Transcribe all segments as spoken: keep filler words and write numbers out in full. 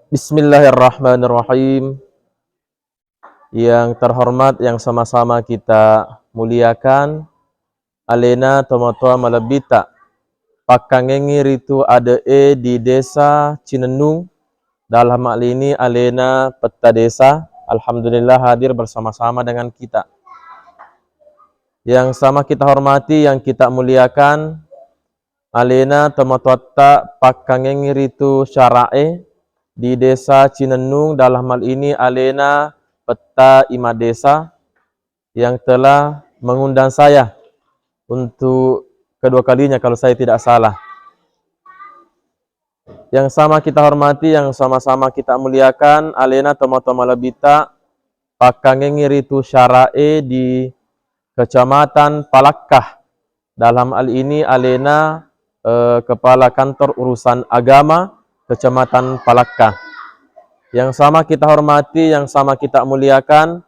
Bismillahirrahmanirrahim. Yang terhormat, yang sama-sama kita muliakan, alena tomatoa malebbita pakkangengngi ritu ade'e di Desa Cinennung, dalam hal ini alena Petta Desa, alhamdulillah hadir bersama-sama dengan kita. Yang sama kita hormati, yang kita muliakan, alena tomatoatta pakkangengngi ritu syara'e di Desa Cinennung, dalam hal ini alena Petta Imam Desa yang telah mengundang saya untuk kedua kalinya kalau saya tidak salah. Yang sama kita hormati, yang sama-sama kita muliakan, alena tomatoa malebbita pakkangengngi ritu syara'e di Kecamatan Palakka. Dalam hal ini alena, eh, Kepala Kantor Urusan Agama Kecamatan Palakka. Yang sama kita hormati, yang sama kita muliakan,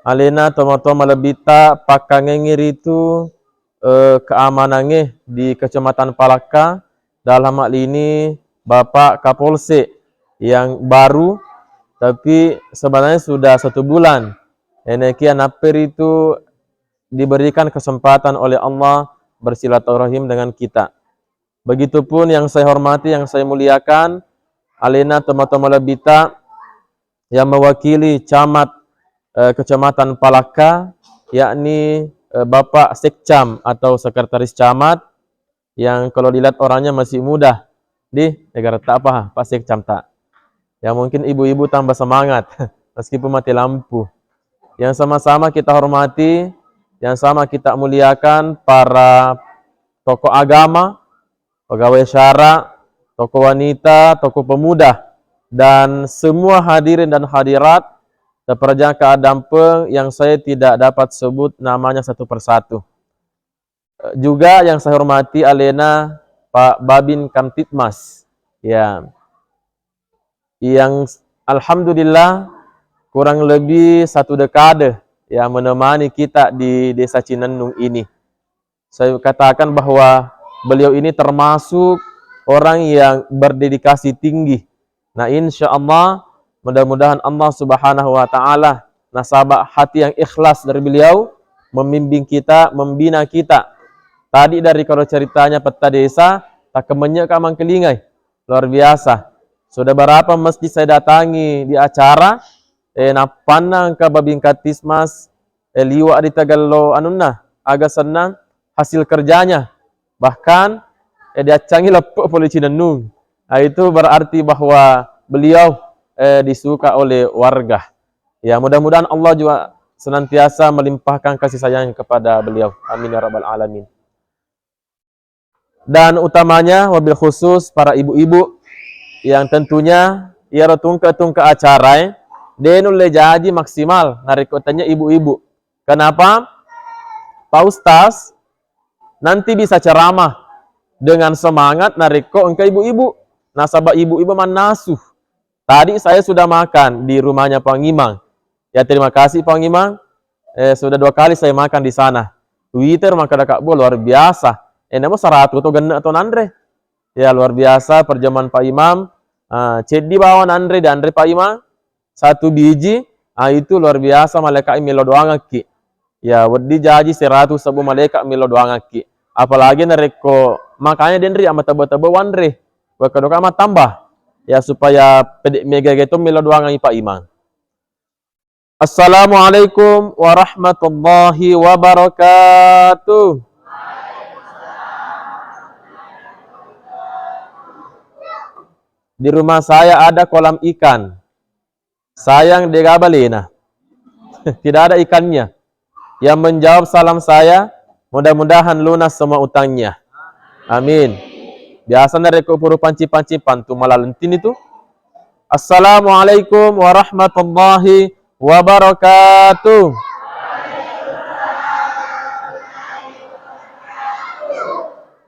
alena tomatoa malebbita pakkangengngi ritu, eh, keamanangnge di Kecamatan Palakka, dalam hal ini Bapak Kapolsek yang baru, tapi sebenarnya sudah satu bulan. Enekia napperi itu diberikan kesempatan oleh Allah bersilaturahim dengan kita. Begitupun yang saya hormati, yang saya muliakan, alena tomatoa malebbita yang mewakili camat, eh, Kecamatan Palakka, yakni, eh, Bapak Sekcam atau Sekretaris Camat, yang kalau dilihat orangnya masih muda. Di negara tak apa, Pak Sekcam tak. Ya, mungkin ibu-ibu tambah semangat meskipun mati lampu. Yang sama-sama kita hormati, yang sama kita muliakan, para tokoh agama, pegawai syara, tokoh wanita, tokoh pemuda, dan semua hadirin dan hadirat, terperjaka dampeng yang saya tidak dapat sebut namanya satu persatu. Eh, juga yang saya hormati alena Pak Babin Kamtibmas, ya, yang s-, alhamdulillah kurang lebih satu dekade, ya, menemani kita di Desa Cinennung ini. Saya katakan bahwa beliau ini termasuk orang yang berdedikasi tinggi. Nah, insya Allah, mudah-mudahan Allah Subhanahu wa Ta'ala, nasaba hati yang ikhlas dari beliau, membimbing kita, membina kita. Tadi dari kalau ceritanya Petta Desa, tak kemenyek ka mangkelingai. Luar biasa. Sudah berapa masjid saya datangi di acara, eh, nappanna engka Babin Kamtibmas, eh, liwa di tagello anunna, aga senna hasil kerjanya. Bahkan, eh, diaccangi leppe pole Cinennung. Nah, itu berarti bahwa beliau, eh, disuka oleh warga. Ya, mudah-mudahan Allah juga senantiasa melimpahkan kasih sayang kepada beliau. Amin ya rabbal alamin. Dan utamanya wabil khusus para ibu-ibu yang tentunya iyaro tungke-tungke acarae de nulle jaji maksimal narekko tanya ibu-ibu. Kenapa? Pak Ustaz nanti bisa ceramah dengan semangat narekko engka ibu-ibu. Nasaba ibu-ibu mannasu. Tadi saya sudah makan di rumahnya Pak Imam. Ya, terima kasih Pak Imam. Eh, sudah dua kali saya makan di sana. Witer makan dekat buah luar biasa. Eh, namo saratu to genne to nanre. Ya, luar biasa perjamuan Pak Imam. Ah, ceddi bawang nanre, dianre Pak Imam. Satu biji, ah, itu luar biasa, malaikat melo doangakki. Ya, weddi jaji seratu sebbu malaikat melo doangakki. Apalagi narekko makanya denri ama tebbe-tebbe wanre. Wekka doka matambah. Ya, supaya pede mega gitu melo doangai Pak Imam. Assalamualaikum warahmatullahi wabarakatuh. Di rumah saya ada kolam ikan. Sayang dega balena. Tidak ada ikannya. Yang menjawab salam saya, mudah-mudahan lunas semua utangnya. Amin. Biasa narekko puru panci-panci pantu malalentini tu. Assalamualaikum warahmatullahi wabarakatuh.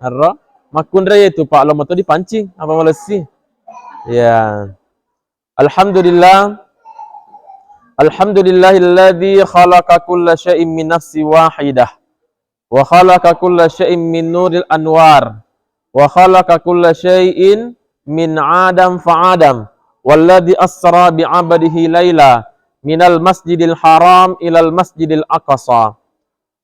Arro, makkunrai itu Pak lo moto dipancing apa malessi? Ya. Alhamdulillah. Alhamdulillahilladzi khalaqa kulla syai'in min nafsi wahidah. Wa khalaqa kulla syai'in min nuril anwar. Wa khalaqa kulla syai'in min adam fa adam. والذي أسرى بعبده ليلا من المسجد الحرام إلى المسجد الأقصى.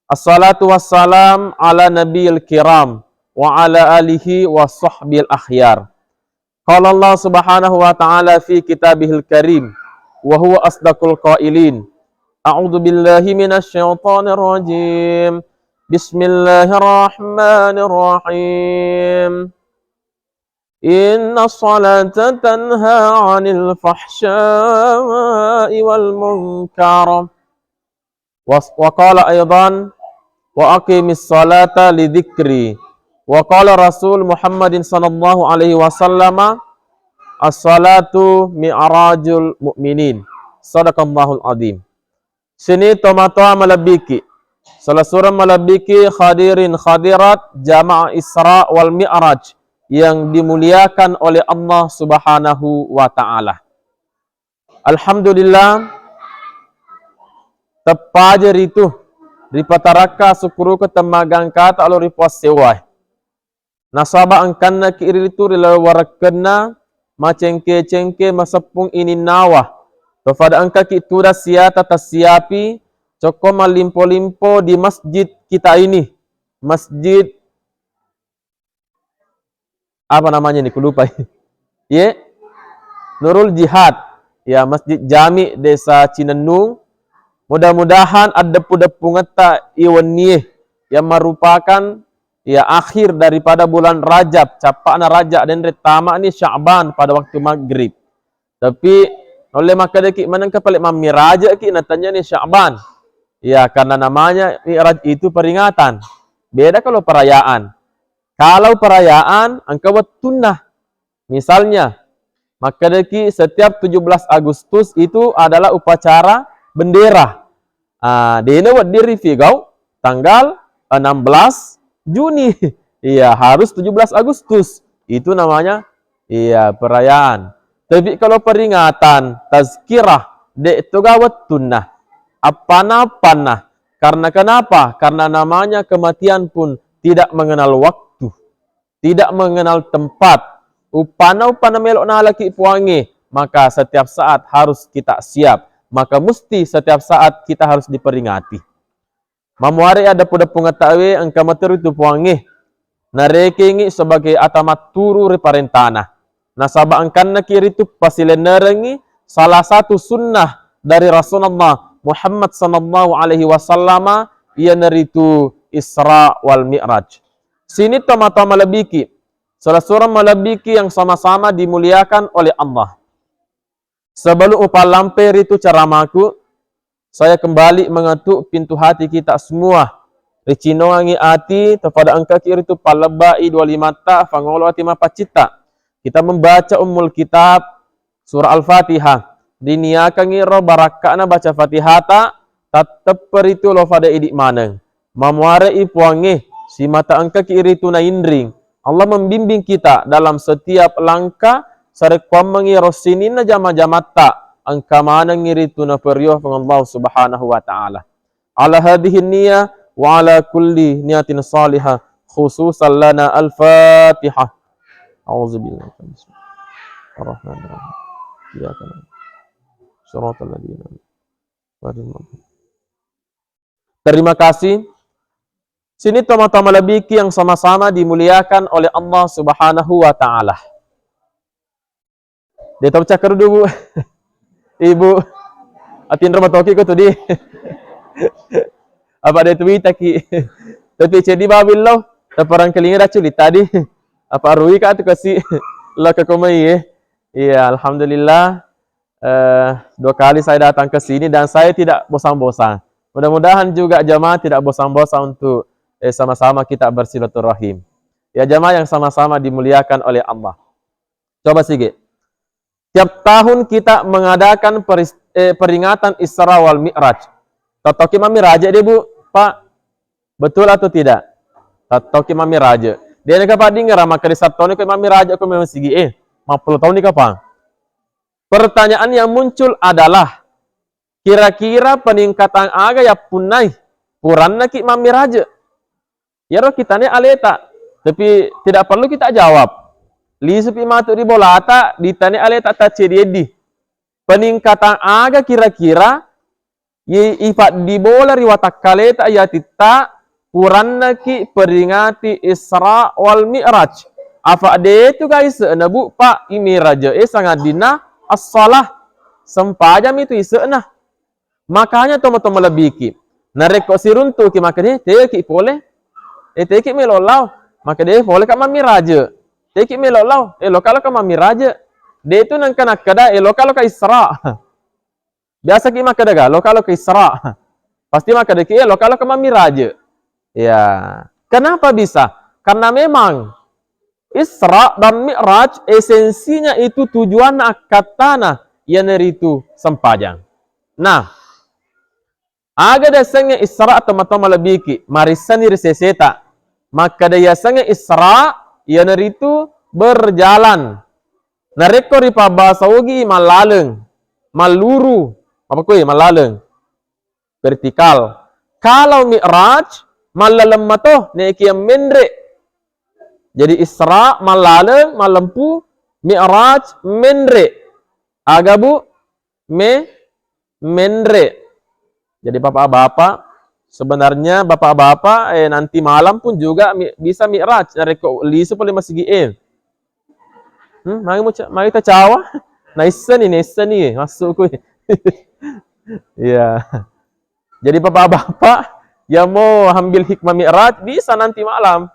الصلاة والسلام على النبي الكريم وعلى آله وصحبه الأخيار. قال الله سبحانه وتعالى في كتابه الكريم وهو أصدق القائلين: أعوذ بالله من الشيطان الرجيم. بسم الله الرحمن الرحيم. إن الصلاة تنهى عن الفحشاء والمنكر. Was-, wa qala aidan, "Wa aqimis salata li dzikri." Wa qala Rasul Muhammadin sallallahu alaihi wasallam, "As-salatu mi'rajul mu'minin." Sadaqallahul azim. Sini tomatoa malebbiki. Sala sureng malebbiki hadirin hadirat jamaah Isra wal Mi'raj yang dimuliakan oleh Allah Subhanahu wa Ta'ala. Alhamdulillah, teppaja ritu ripatarakka sukkuruku temmaga engkata lo ripuassewwae. Nasaba engkannaki ritu ri laleng warekkenna macengke-cengke maseppung ininnawa. Tofada engkaki tudang siata tassiapi cokko mallimpo-limpo di masjid kita ini. Masjid apa namanya ini, kulupai. Ye? Nurul Jihad. Ya, Masjid Jami Desa Cinennung. Mudah-mudahan addeppu-deppungetta iwennie yang merupakan, ya, akhir daripada bulan Rajab, cappa'na Rajab, denre tama'ni Sya'ban pada waktu maghrib. Tapi nulle makkedaki, "Manengka pale mammiraje'ki?" Natanyani Sya'ban. Ya, karena namanya Mi'raj itu peringatan. Beda kalau perayaan. Kalau perayaan, engka wettunna. Misalnya, makkedaki setiap tujuh belas Agustus itu adalah upacara bendera. Ah, dena wedding rifigau tanggal enam belas Juni. Iya, harus tujuh belas Agustus. Itu namanya, iya, perayaan. Tapi kalau peringatan, tazkirah, de' toga wettunna. Apana-apana. Karena kenapa? Karena namanya kematian pun tidak mengenal waktu, tidak mengenal tempat. Uppanna, uppanna melo nalaki Puangnge, maka setiap saat harus kita siap. Maka mesti setiap saat kita harus diperingati. Mamuare addeppu-deppungetta we engka mato ritu Puangnge, narekengngi sebagai ata matturu ri parentana. Nasaba engkannaki ritu pasilennerengngi salah satu sunnah dari Rasulullah Muhammad sallallahu alaihi wasallama, iyanaritu Isra wal Mi'raj. Sini tomatoa malebbiki, sala sureng malebbiki yang sama-sama dimuliakan oleh Allah. Sebelum upallampe ritu caramaku, saya kembali mengetuk pintu hati kita semua. Ricinongangi ati, tofada engkaki ritu pallebbai dua limatta, fangolo ati mapaccitta. Kita membaca Ummul Kitab, surah Al-Fatihah. Riniakangi ro barakka'na baca Fatihata, tatteppe ritu lo fada idi maneng. Mamuare'i Puangnge, simata engkaki ritu nainring. Allah membimbing kita dalam setiap langkah, sarekkuammengngi ro sininna jama-jamatta, engka manengngi ritu naperio Puang Allah Subhanahu wa Ta'ala. Ala hadhihi niyah wa ala kulli niyatin salihah, khususan lana Al-Fatihah. A'udzubillahi. Bismillahirrahmanirrahim. Iyyaka na'budu wa iyyaka nasta'in. Shiratal ladzina an'amta alaihim. Terima kasih. Sini tomatoa malebbiki yang sama-sama dimuliakan oleh Allah Subhanahu wa Ta'ala. De' tau cakkaru dulu, Bu. Ibu. Atinro matoki ko tu di. Apa de' tu witaki. Tapi ceddi babil lo. Taparangkalinga dacu li tadi. Apa arui ka tu kasi. Lo ke komai, eh. Iya, alhamdulillah. Eh, dua kali saya datang ke sini dan saya tidak bosan-bosan. Mudah-mudahan juga jamaah tidak bosan-bosan untuk, eh, sama-sama kita bersilaturahim. Ya, jamaah yang sama-sama dimuliakan oleh Allah. Coba sige. Tiap tahun kita mengadakan peris-, eh, peringatan Isra wal Mi'raj. Tattoki mammiraje de, Bu, Pak? Betul atau tidak? Tattoki mammiraje. De' naka paddingera makkeda sattoni ko mammiraje ko memang sigi, eh, mappulo taunni kapang. Pertanyaan yang muncul adalah, kira-kira peningkatan aga yappunnai purannaki mammiraje? Iyaro kitane aleta, tapi tidak perlu kita jawab. Lisupi matu ri bolata, ditane aleta tacceddi-eddi. Peningkatan aga kira-kira ye ifaddi bola ri watakkaleta iyatitta purannaki peringati Isra wal Mi'raj. Afa de tu ga ise'na, Bu, Pak, i Mi'raj e sangaddinna as-salah. Sempajang mi tu ise'na. Makanya tomo-tomo lebbiki. Narekko siruntuki makkeda, "Teki pole." Eh, teki melo lao. Makkeda, "Pole ka mammiraje." Teki melo lao. Eh, loka loka mammiraje. De tu nengka nakkeda, "Eh, loka loka Isra." Biasa ki makkeda ga, "Loka loka Isra." Pasti makkeda ki, "Eh, loka loka mammiraje." Ya. Kenapa bisa? Karena memang Isra dan Mi'raj esensinya itu tujuanna akkattana iyanaritu sempajang. Nah, aga diasengnge Isra, tomatoa malebbiki, marissani ri seseta. Makkeda yasengnge Isra iyanaritu berjalan. Narekko ri pabbasa Ogi mallaleng, malluru, apa koi mallaleng? Vertikal. Kalau Mi'raj, mallaleng mato, nekiya menre. Jadi Isra, mallaleng, mallempu, Mi'raj, menre. Aga, Bu? Me-, menre. Jadi Bapak-bapak, sebenarnya Bapak-bapak, eh, nanti malam pun juga mi-, bisa Mi'raj. Narekko lisu pole masigi e. Hmm, magi mu ca-, magi tacawa? Naissani, naissani, massukkui. Iya. Jadi bapak-bapak, yang mau ambil hikmah Mi'raj, bisa nanti malam.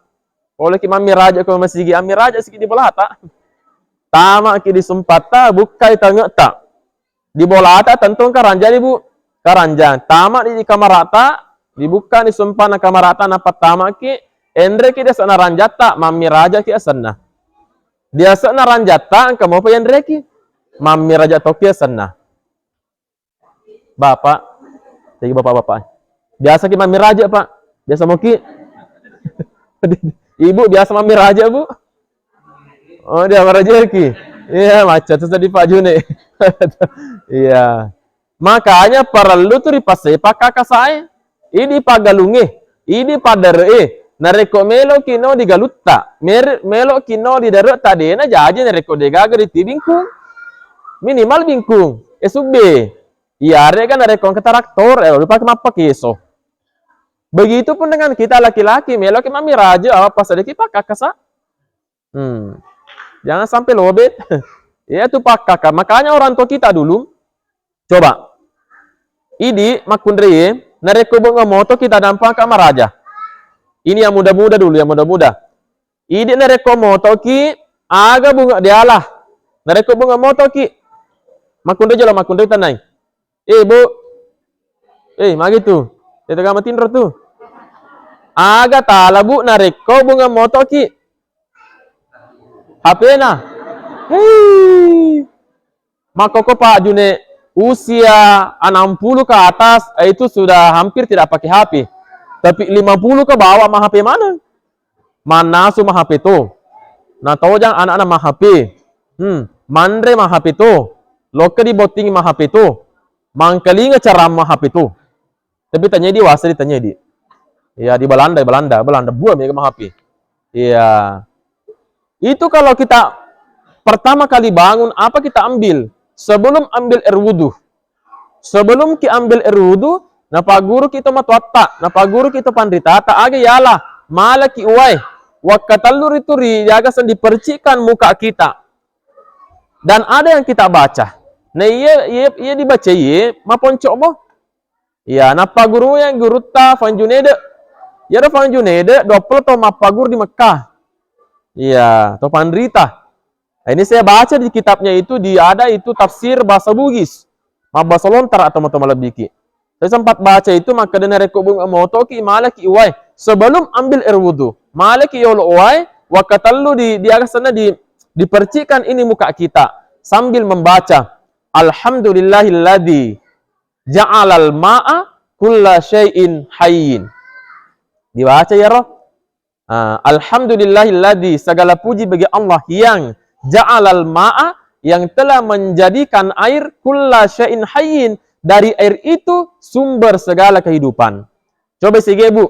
Poleki mammiraja ko masigi, ammiraja siki di bolata. Tamaki di sumpatta, bukkai tangetta. Di bolata tentu karanjang, Bu. Karanjang. Tama di, di kamarata, dibukkani sumpana kamarata, nappa tamaki, enreki di asenna ranjatta, mammirajaki asenna. Di asenna ranjatta, engka mopa yenreki. Mammiraja toki asenna. Bapak, jadi bapak-bapak. Biasa ki mammiraja, Pak? Biasa moki? Ibu biasa mammiraja, Bu? Oh, dia marajaki. Iya, macet tu tadi Pak June. Iya. Makanya parellu tu ripassepa kakasae. Idi pagalunge, idi padere'e. Narekko meloki no di galutta, mer-, meloki no di dare'ta, dena jaji narekko degaga riti bingkung. Minimal bingkung, S U B. Iyarega narekko engka traktor, eh, dipake mappakeso. Begitupun dengan kita laki-laki, meloki mammiraja, apa pasadeki pakkakasa. Hmm. Jangan sampai lobet. Iya tu pakkaka. Makanya orang tua kita dulu, coba. Idi makkunraie, narekko bunga moto kita dampaka maraja. Ini yang muda-muda dulu, yang muda-muda. Idi narekko motoki, aga bunga diala. Narekko bunga motoki, makkunrai jolo, makkunrai tenai. Eh, Bu. Eh, magi tu. Tega matinro tu. Aga tala, Bu, narekko bunga motoki. H P-na. Hei. Makkoko Pak June, usia enam puluh ke atas, eh, itu sudah hampir tidak pakai H P. Tapi lima puluh ke bawah mah H P maneng. Mannasu ma H P to. Natojang anakna ma H P. Hmm, manre ma H P to. Lokke di botting ma H P to. Mangkalinga caramma H P to. Tapi tanya di wasa di tanya di. Ya, di Belanda, Belanda, Belanda. Buah mega ma H P. Iya. Itu kalau kita pertama kali bangun, apa kita ambil? Sebelum ambil air wudhu. Sebelum ki ambil air wudhu, napaguruki to matoatta, napaguruki to panritata, aga yala, malaki uwae. Wakkatellu ritu ri, diagaseng dipercikkan muka kita. Dan ada yang kita baca. Nah, iya, iya, iya dibaca, iya, maponco mo. Iya, nappagurui gurutta Fang Junede. Iyaro Fang Junede, dua puluh taung mappaguru di Mekah. Iya, to panrita. Nah, ini saya baca di kitabnya itu, di, ada itu tafsir bahasa Bugis. Mabbasa Lontara, teman-teman lebbiki. Saya sempat baca itu, makkeda narekko bunga motoki, malaki uwae. Sebelum ambil air wudhu, malaki yolo uwae, wakkatellu di, di aga senna di, dipercikkan ini muka kita sambil membaca, "Alhamdulillahilladzi ja'alal ma'a kulla syai'in hayyin." Dibaca ya, roh. Ah, "Alhamdulillahilladzi," segala puji bagi Allah yang, "ja'alal ma'a," yang telah menjadikan air, "kulla syai'in hayyin," dari air itu sumber segala kehidupan. Coba sige, Bu.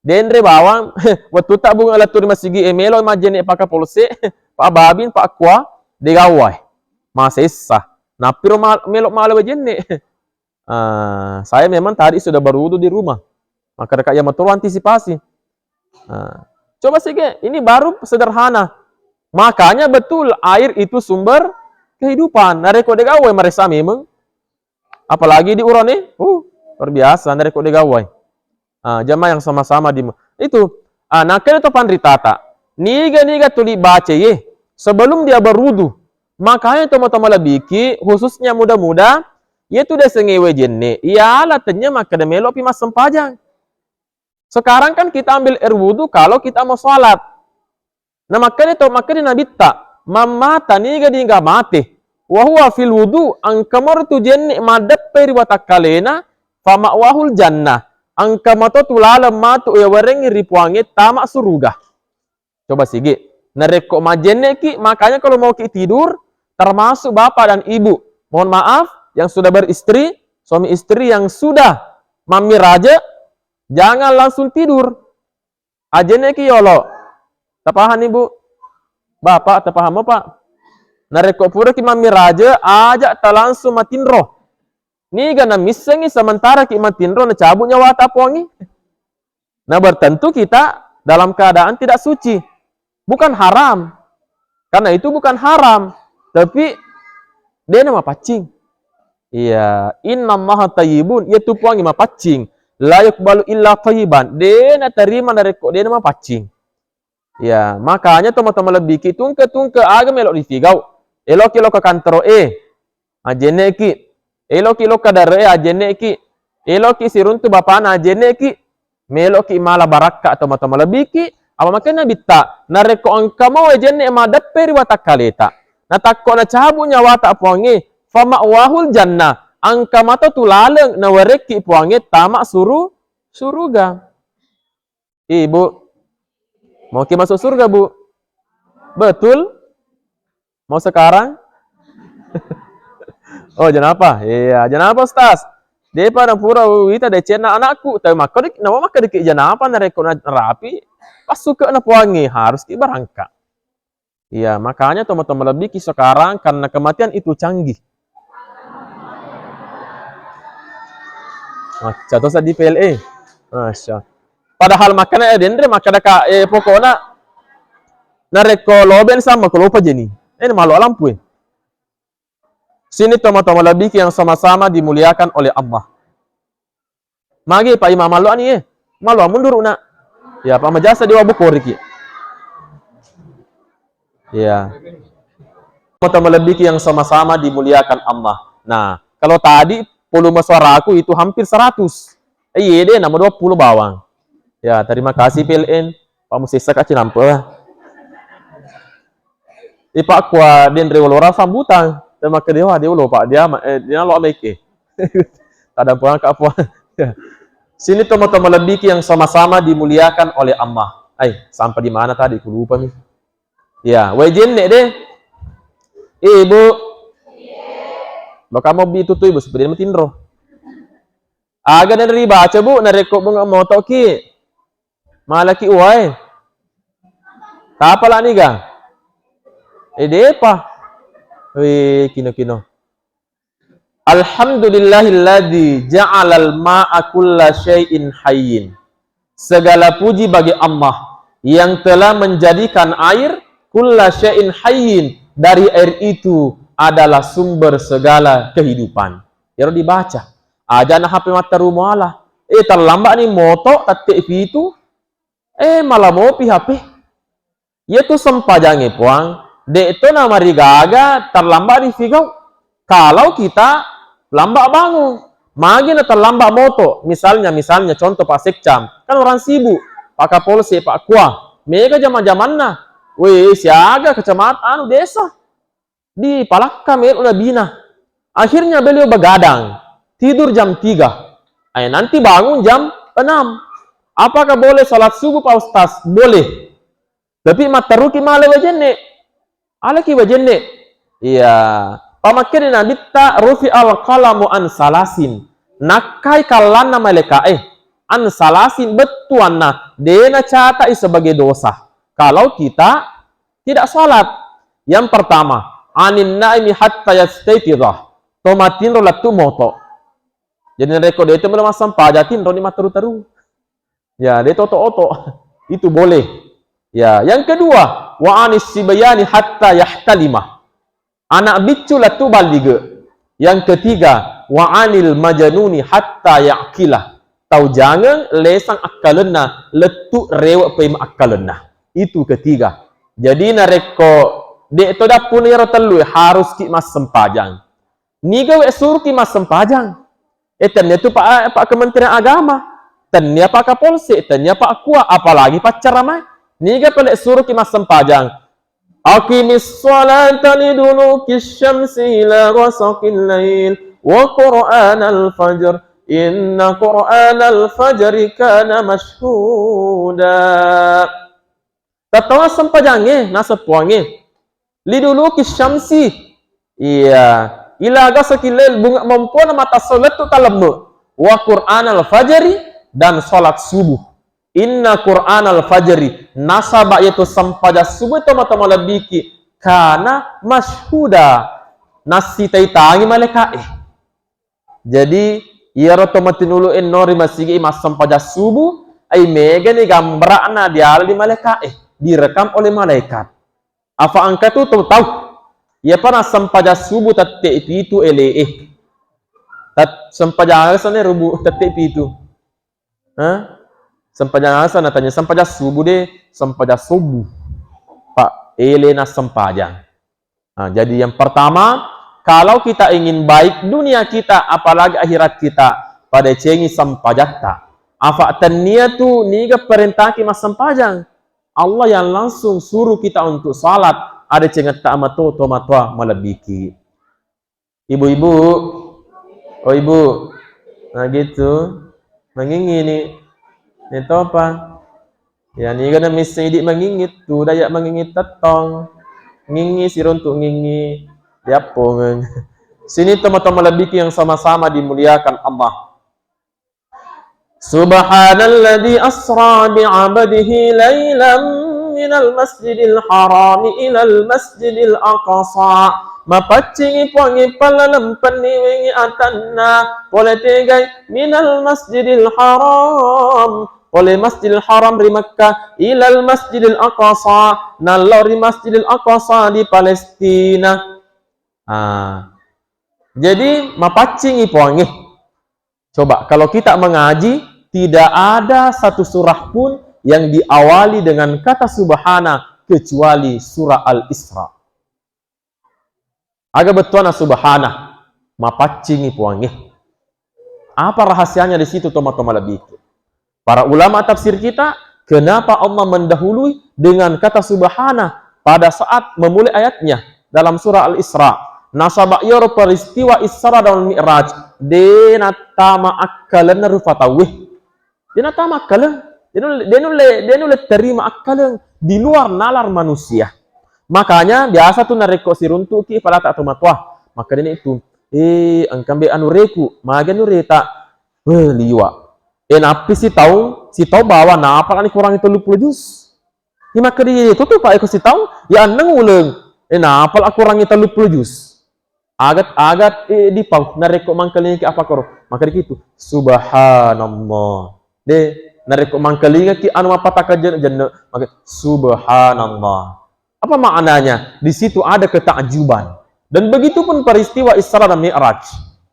Denre bawang, wettutta bunga lettu ri masigi e, melo majjenne pakapolse, Pak Babin, Pak Kua, degawai. Masessa. Nappiro ma-, melo mala wajenne. Ah, saya memang tadi sudah berwudu di rumah. Maka dekat yang motor antisipasi. Ah, coba sige, ini baru sederhana. Makanya betul air itu sumber kehidupan. Narekko degawai maressa memang. Apalagi di urane, uh, luar biasa, narekko degawai. Ah, jamaah yang sama-sama di itu, ah, nakkeda to panritata, niga-niga tuli baca ye sebelum dia berwudu. Makanya to matoa malebbiki, khususnya muda-muda, ye tu desengnge wajenne, iala tennya makkeda melopi massempajang. Sekarang kan kita ambil air wudu kalau kita mau sholat. Nah, makkeda to, makkeda Nabitta, "Mammata niga-niga mate, wa huwa fil wudu, engka moro tu jenne maddeppe ri watakkalena, fama'wahul jannah, engka mato tu laleng matu yawarengngi ri Puangnge tama suruga." Coba sigi, narekko majjenneki, makanya kalau mau ki tidur, termasuk bapak dan ibu, mohon maaf, yang sudah beristri, suami istri yang sudah mammiraja, jangan langsung tidur. Ajenneki yolo. Tapahani, Bu? Bapak, tapahamo, Pak? Narekko puraki mammiraja, aja talangsung matinro. Niga namissengi sementara ki matinro nacabu nyawata Puangnge? Nah, bertentu kita dalam keadaan tidak suci. Bukan haram. Karena itu bukan haram. Tapi, dena mapaccing. Iya, innallaha thayyibun, iyatu Puangnge mapaccing. La yaqbalu illa thayyiban. De natarima narekko de namapaccing. Iya, makanya tomatoa malebbiki tungke-tungke aga melo rifigau. Eloki lo ke kantoro e, ajenneki. Eloki lo ke dare e, ajenneki. Eloki siruntu bapana, ajenneki. Meloki mala barakka tomatoa malebbiki, apa makkeda Nabitta, narekko engka mo wajenne madeppe ri watakkaleta, natakko nacabu nyawata Puangnge, fama'wahul jannah, engka mato tu laleng nawarekki Puangnge tama suru-, suruga. Ibu, mau ki masuk surga, Bu? Betul? Mau sekarang? Oh, janapa? Iya, janapa, Ustaz? Depa napura wita decenna anakku, tapi makkedaki, nama makkedaki janapa narekko na-, narapi, passuke na Puangnge, harus ki barangka. Iya, makanya tomatoa malebbiki sekarang karena kematian itu canggih. Macca to seddi P L E. Masya. Padahal makkeda, eh, denre makkeda ka, eh, pokokna narekko loben sama ko lopa jeni. Eh, malo lampu e. Sini tomatoa malebbiki yang sama-sama dimuliakan oleh Allah. Magi Pak Imam, mallo ani e. Mallo munduru nak. Ya, Pak Majasa di wabu koriki. Ya. Tomatoa malebbiki yang sama-sama dimuliakan Allah. Nah, kalau tadi volume suaraku itu hampir seratus. Eh, iya deh, nama dua puluh bawang. Ya, terima kasih P L N. Pak Musessa ka cinampe. Eh, Pak, kua denre ulora sambutan. Terima kasih dewa, dia ulo, Pak. Dia ma-, eh, dia lo ameke. Tadampuang ka apa? Sini tomatoa malebbiki yang sama-sama dimuliakan oleh Allah. Ai, sampai di mana tadi? Ku lupa mi. Ya, wae jenne deh. Eh, Bu. Lo kamu bi tutui, Bu, seperti matinro. Aga na ribaca, Bu, narekko bunga motoki. Malaki uwae. Tapala niga? Eh, depa. Wih, kino-kino. Alhamdulillahilladzi ja'alal ma'a kulla syai'in hayyin. Segala puji bagi Allah yang telah menjadikan air kulla syai'in hayyin, dari air itu adalah sumber segala kehidupan. Iyaro dibaca. Aja na H P matteru muala. Eh, terlambat ni moto, tette pitu. Eh, mala mopi H P. Iyatu sempajangnge Puang, de' to namarigaga terlambat rifigau. Kalau kita lambat bangun, magi na terlambat moto. Misalnya, misalnya contoh Pak Sekcam, kan orang sibuk, Pak Kapolsek, Pak Kua, mega jama-jamanna. Weh, siaga kecamatan, anu, desa. Di Palakka melo nabina. Akhirnya beliau begadang, tidur jam tiga. Eh, nanti bangun jam enam. Apakah boleh salat subuh, Pak Ustaz? Boleh. Tapi matteruki male wajenne. Alaki wajenne. Iya. Pamakkeda Nabitta, "Rufi al qalamu an salasin." Nakkai kallanna malaika'e. an salasin, bettuanna, de' nacatai sebagai dosa kalau kita tidak salat. Yang pertama, anin naimi hatta yastaiqidha. To matinro lettu moto. Jadi narekko de' to melo massempajang, tinroni matteru-teru. Ya, de' to oto-oto. Itu boleh. Ya, yang kedua, wa anis sibyani hatta yahtalima. Anak biccu lettu ballige. Yang ketiga, wa anil majanuni hatta ya'qila. Tau jangeng lesang akkalenna, lettu rewe' paimeng akkalenna. Itu ketiga. Jadi narekko de' to dappuna iyaro tellu e, haruski massempajang. Niga we' suruki massempajang? Eh, tennia tu Pak, Pak Kementerian Agama, tennia Pak Kapolsek, tennia Pak Kua, apalagi paccaramae. Niga pale' suruki massempajang? Aqimis sholata liduluki syamsi ila ghasaqil lail wa qur'anal fajr. Inna qur'anal fajri kana masyhuda. Tettong assempajangnge, naseng Puangnge. Liduluki syamsi. Iya. Ila ghasaqil lail, bunga mempona mata lettu talemme. Wa qur'anal fajri, dan salat subuh. Inna qur'anal fajri, nasaba' iyatu sempajang subuh to mata malebbiki, kana masyhuda, nassitai-tangi malaeka'e. Jadi, iyaro to matinulu enno ri masigi massempajang subuh, ai megani gambara'na diala di malaeka'e, direkam oleh malaikat. Afa engka tu tau, tau. Iyapa nassempajang subuh tette' pitu ele'e. Tat-, sempajang aga sana rubu tette' pitu. Hah? Sempajang aga sana tanya, sempajang subuh de', sempajang subuh. Pak, ele nassempajang. Nah, jadi yang pertama, kalau kita ingin baik dunia kita, apalagi akhirat kita, padecengi sempajatta. Afa tennia tu niga perintahki massempajang. Allah yang langsung suruh kita untuk salat, adecengetta mato to matoa malebbiki. Ibu-ibu, oh ibu, nah gitu, mangingi ni, ni topa. Ya, niga na misseng idi mangingi, tu daya mangingi tettong. Ngingi siruntuk ngingi, diappongeng. Sini teman-teman malebbiki yang sama-sama dimuliakan Allah. Subhanalladzi asra bi 'abdihi lailan minal masjidil harami ilal masjidil aqsa. Mapaccingi Puangnge pallalempenni wengi atanna, pole tegai, minal masjidil haram, pole Masjidil Haram ri Mekkah, ilal masjidil aqsa, nallo ri Masjidil Aqsa di Palestina. Ah. Jadi, mapaccingi Puangnge. Coba, kalau kita mengaji, tidak ada satu surah pun yang diawali dengan kata subhana kecuali surah Al-Isra. Aga bettuanna subhana, mapaccingi Puangnge. Apa rahasianya di situ, tomatoa malebbiku? Para ulama tafsir kita, kenapa Allah mendahului dengan kata subhana pada saat memulai ayatnya dalam surah Al-Isra? Nasaba iyaro peristiwa Isra dan Mi'raj, de nattama akkalenna rupa tauwe. De nattama akkaleng. De nulle, de nulle, de nulle terima akkaleng di luar nalar manusia. Makanya biasa tu narekko siruntuki falata tomatoa, makkedani tu, eh, engkambe anu reku, magi anu reta? Weh, liwa. Eh, nappi sitaung, sitaung bawa, napalani kurangi tellu puluh juz. Imakkedai, "Iya, tutu, Pak, iko sitaung, ya enneng uleng. Eh, napala kurangi tellu puluh juz." Agat-agat, eh, dipau, narekko mangkalingaki apa koro? Makkedaki tu, "Subhanallah." De, narekko mangkalingaki anu mappatakka jenne-, jenne, maka, "Subhanallah." Apa maknanya? Di situ ada ketakjuban. Dan begitu pun peristiwa Isra dan Mi'raj.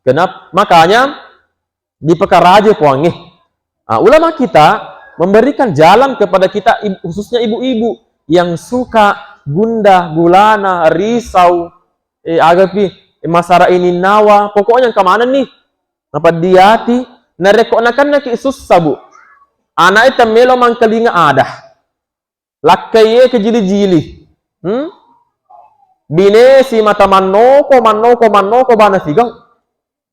Kenapa? Makanya, dipekaraja Puangnge. Ah, ulama kita memberikan jalan kepada kita, ib-, khususnya ibu-ibu yang suka gundah gulana, risau, eh, agapi, eh, masara ininnawa, pokoknya engka manenni. Napaddiati, narekko nakennaki sussa, Bu. Anaknya temmelo mangkalinga ada. Lakkaie kejili-jili. Hmm? Binesi mata mannoko, mannoko, mannoko, bana sigau.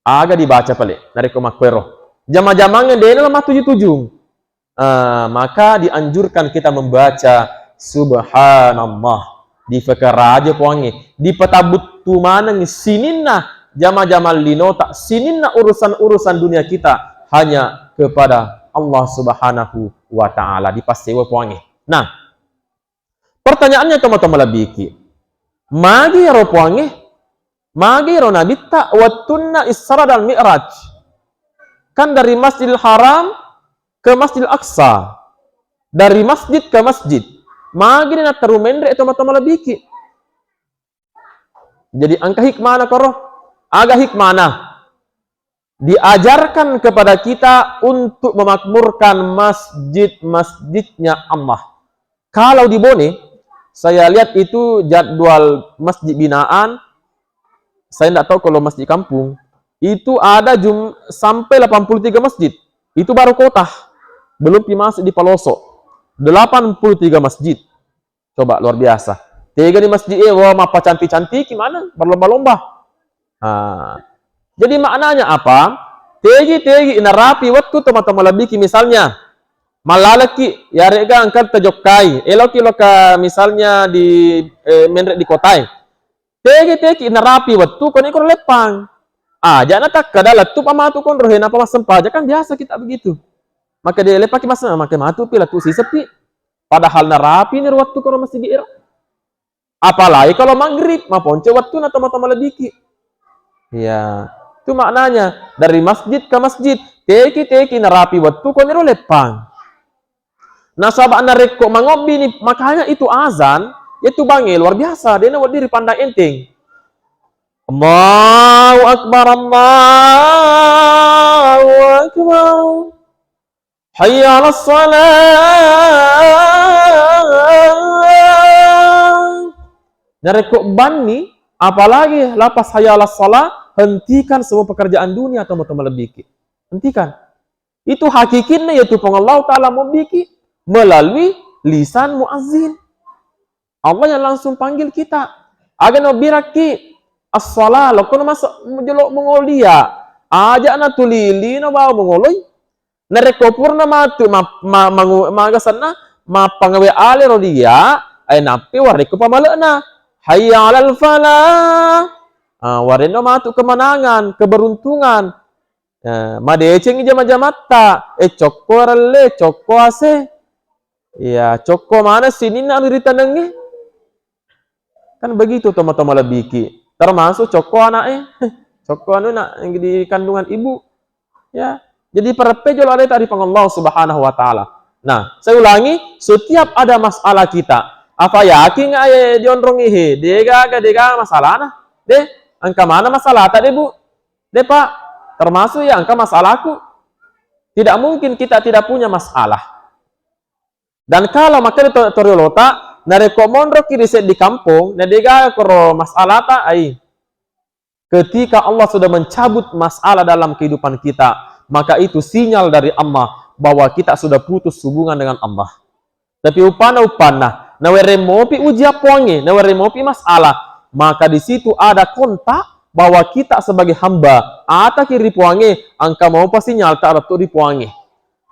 Aga dibaca pale, narekko makkuero. Jama-jamang dena la mattuju-tujung. Ah, maka dianjurkan kita membaca Subhanallah. Dipekaraja Puangnge. Dipatabuttu maneng sininna jama-jamang linota, sininna urusan-urusan dunia kita hanya kepada Allah Subhanahu wa Ta'ala, dipassewa Puangnge. Nah, pertanyaannya, tomatoa malebbiki, magi ero Puangnge? Magi ero Nabitta wettunna Isra dan Mi'raj? Kan dari Masjidil Haram ke Masjidil Aqsa, dari masjid ke masjid. Magi natteru menre, tomatoa malebbiki? Jadi engka hikmana koro? Aga hikmana? Diajarkan kepada kita untuk memakmurkan masjid-masjidnya Allah. Kalau di Bone, saya lihat itu jadwal masjid binaan, saya ndak tahu kalau masjid kampung, itu ada jum-, sampai delapan puluh tiga masjid. Itu baru kota, belum pi masuk di pelosok. Delapan puluh tiga masjid. Coba, luar biasa. Tegani masjid e, wah, mappacantik-cantiki maneng, berlomba-lomba. Ah. Jadi maknanya apa? Tegi-tegi narapi wettu, tomatoa malebbiki, misalnya mallalekki, yaregga engka tajokkai, eloki loka misalnya di, eh, menre di kotae. Tegi-tegi narapi wettu, koni koro leppang. Aja natakkeda lettu pa matu konro he, napa massempajang, kan biasa kita begitu. Maka de leppaki massempajang, maka matu pi lettu siseppi. Padahal narapi ni ro wettu koro masigi ero. Apalagi kalau maghrib, maponco wettuna, tomatoa malebbiki. Ya, itu maknanya dari masjid ke masjid. Teki-teki narapi wettu, koniro leppang. Nasaba narekko mangobbi ni, makanya itu azan, itu bangnge luar biasa, dena wedding ripandang enteng. Allahu Akbar, Allahu Akbar. Hayya 'alas shalah. Narekko banni, apalagi lafaz hayya 'alas shalah, hentikan semua pekerjaan dunia, tomatoa malebbiki. Hentikan. Itu hakikinna, yaitu Puang Allah Ta'ala mobbiki melalui lisan muazzin. Allah yang langsung panggil kita. Aga nobbirakki as-shalah, lokkono masa jolo mongolo dia. Aja natulilino bawa mongoloi. Narekko purana matu ma-, ma-, mangu-, magasenna mappangawe ale ro dia, ai nappi warekko pamale'na. Hayya 'alal falah. Ah, warenno matu kemenangan, keberuntungan. Eh, madecengi jama-jamatta, eh, cokko relle, cokko ase. Iya, cokko mana sininna anu ritanengnge? Kan begitu, tomatoa malebbiki. Termasuk cokko anaknya. Cokko anu nak yang di kandungan ibu. Ya. Jadi pereppe jolo aleta ri Puang Allah Subhanahu wa Ta'ala. Nah, saya ulangi, setiap ada masalah kita, apa yakin nggak, eh, dionrongi he, dega, dega masalahna? Deh, engka mana masalah tadi, Bu? Deh, Pak, termasuk ya engka masalahku. Tidak mungkin kita tidak punya masalah. Dan kalau makkeda to-, toriolota, narekko monroki ri seddi kampong, na dega koro masalata, ai. Ketika Allah sudah mencabut masalah dalam kehidupan kita, maka itu sinyal dari Allah bahwa kita sudah putus hubungan dengan Allah. Tapi uppanna, uppanna, nawereng mopi ujian Puangnge, nawereng mopi masalah, maka di situ ada kontak bahwa kita sebagai hamba, ataki ri Puangnge, engka mopa sinyalta lettu ri Puangnge.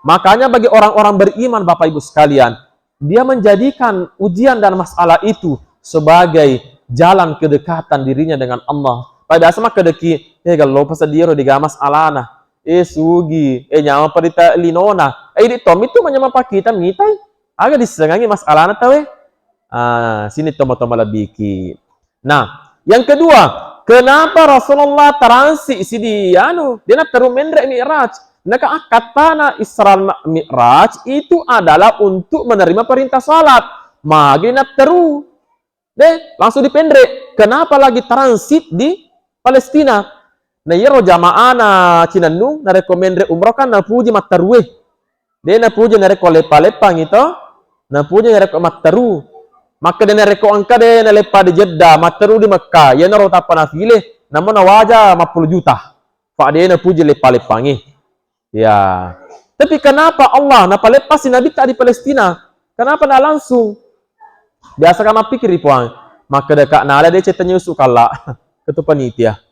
Makanya bagi orang-orang beriman, Bapak Ibu sekalian, dia menjadikan ujian dan masalah itu sebagai jalan kedekatan dirinya dengan Allah. Pada biasa makkedaki, eh, gallo pasediro diga masalana. Eh, sugi, eh, nyameng parita linona. Eh, idi tommi tu manyameng pakita mitai. Aga dissengangi masalana tauwe. Ah, sini tomatoa malebbiki. Nah, yang kedua, kenapa Rasulullah transit sidi anu, dena teru menre Mi'raj? Naka akkattana Isra Mi'raj itu adalah untuk menerima perintah salat. Magi natteru. Deh, langsung dipenre. Kenapa lagi transit di Palestina? Nah, iyaro jamaana Cinannu, narekko menre umroh kan napuji matterue. De napuji narekko leppa-leppangi to, napuji narekko matteru. Makkeda narekko engka de naleppa di Jeddah, matteru di Mekkah, iyanaro tappa nafile, namo nawaja mappulu juta. Fa de napuji leppa-leppangi. Ya. Tapi kenapa Allah napaleppasi Nabitta di Palestina? Kenapa na langsung? Biasa kan mappikiri Puang, makkeda ka nala de cettanya Yusuf kalla. Ketua panitia.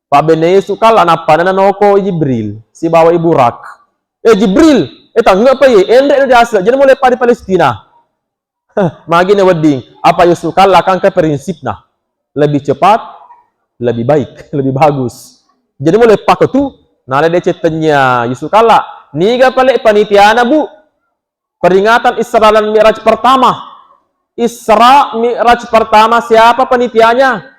Pabbenna Yusuf kalla, nappa nanoko Jibril sibawa Ibu Rak. Eh, Jibril, eh, tangnge'pa ye, enre'no diaseng, jadi mulai pada Palestina. Heh, magi na wedding, apa Yusuf kalla kan ke prinsipna. Lebih cepat, lebih baik, lebih bagus. Jadi mulai paketu, nala deceng tennia Yusuf kalla, Niga pale panitiana, Bu? Peringatan Isra dan Mi'raj pertama. Isra Mi'raj pertama, siapa panitianya?